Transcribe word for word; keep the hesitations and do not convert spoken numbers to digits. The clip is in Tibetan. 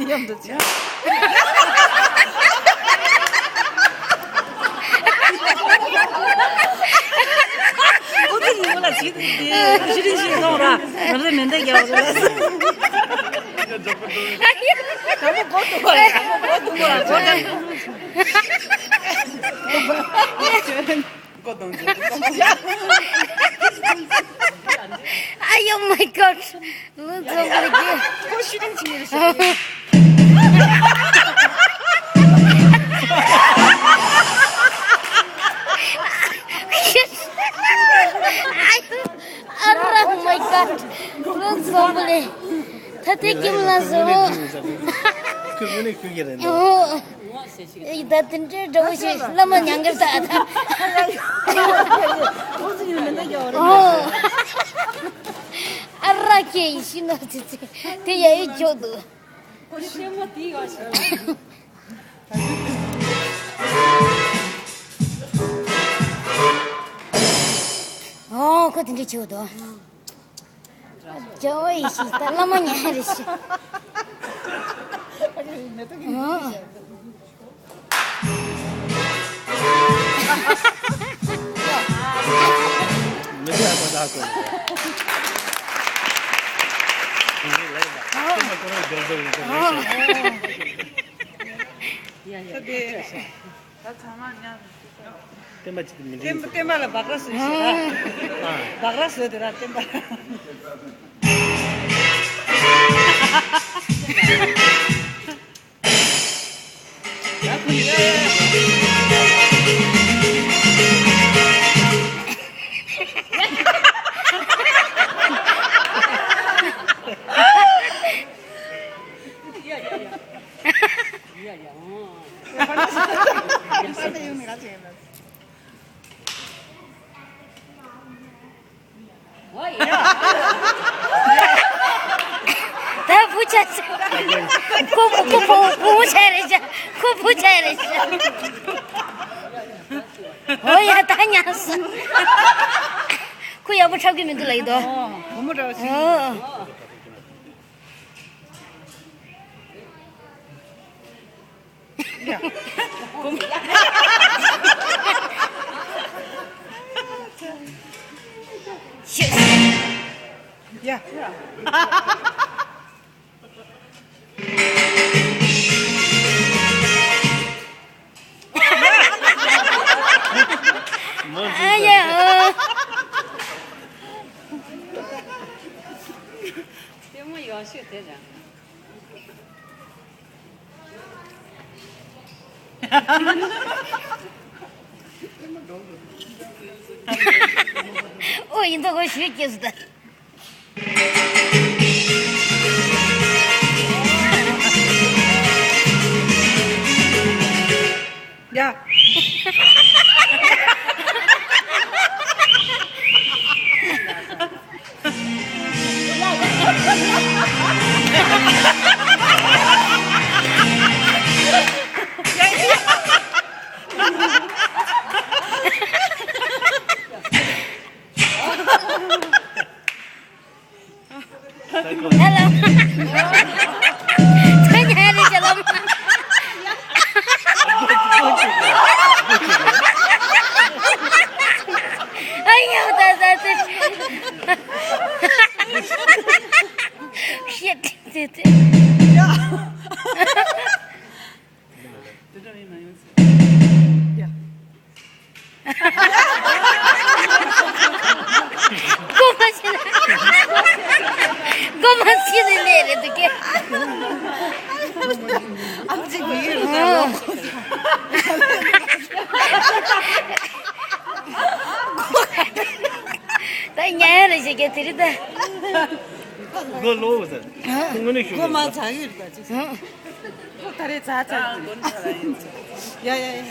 མཉམ་དུ་བྱ། ཨོ་ཙི་ཡིན་ལ་བྱེད་དུ་དེ་ཤི་རིང་ཤི་སོང་ར། ང་ཚོ་མེ་མདའ་རྒྱག་རེད་ལ། དང་པོ་མགོ་གཏུག་པ་རེད། དང་པོ་མགོ་གཏུག་པ་རེད། མགོ་གཏུག་པ་རེད། ཨ་ཡོ་མའི་གོཌ། ལུང་ཚོ་གི་ལ་གི། ཁོ་ཤི་རིང་ཤི་ཡིན་ཤི། ཨ་ར་མའི་གོཌ། ལུང་ཚོ་གི་ལ། ད་དེ་ཀིམ་ལ་སོ། ཁོ་མི་ནི་ཁུ་གི་རེད་འདུག་ཨོ། ད་དེ་འདྲའི་འདྲ་བོ་ཞིག་བླ་མ་ཉང་གར་ད་ད། ཨོ། ཨ་ར་ཁྱེད་ཡིན་ཤི་ནོ་ཙི་ཙི། དེ་ཡ་ཡི་འཇོག་འདུག་ཨོ་ཁོ་དེ་འདྲའི་བྱེད་འདུག་ཨོ་ཁོ་དེ་འདྲའི་བྱེད་འདུག་ཇོ་ཡི་ཤི་ད་བླ་མ་ཉན་རེ་ཤི། ཨོ། མི་དེ་ཨ་ད་ད་གོ། ཡ་ཡ། ད་ཚང་མ་མཉམ། བསྟན་པ་ཅིག་མི་འགྲིག་བསྟན་པ་ལ་སྦག་ར་བཟོས་ཤག་ཨ། སྦག་ར་བཟོས་དེ་ར་བསྟན་པ། ད་བུ་ཆ་ཆ། ཁོ་བུ་ཁོ་བུ་བུ་ཆ་རེད་ཆ། ཁོ་བུ་ཆ་རེད་ཆ། ཨོ་ཡ་ད་ཉམས་སོང་། ཁོ་ཡག་པོ་འཁྲབ་གི་མི་འདུག་ལབ་ཡི་དོ། ཨོ་བུ་མོ་འདྲ་བ་ཞིག་ཨོ། ཡ། ཨ་ཡ། ལྟད་མོ་ཡག་ཤོས་དེ་རེད། ཨོ་ཡིན་ད་གོ་ཞུས་སྐྱེས་སུ་ད། ཡ། ཧེ་ལོ། ཐ་ཉ་རེ་ཞལ་ལོ། ཨ་ཡ་ད་ད་ད། ཤེད་དེ་དེ། དེ་འདྲ་མིན་མ་ཡོང་ཟེར། ཡ། ཀོ་མ་ཤི་ན། ཀོ་མ་ཤི་ན་ལས་རེད་འདུག་གས། ཨམ་ཅིག་གི་ཡིན་རུང་ད་ལོ། ད་ཉལ་ཡ་རེད་ཞེས་གས་དེ་རིང་ད། ཀོ་ལོ་ཟེར། དངོས་གནས་ཤོད་ཀོ་མ་ཚ་ཡོད་པ་ཅིག་ད་རེས་ཚ་ཚ། ཡ་ཡ་ཡ།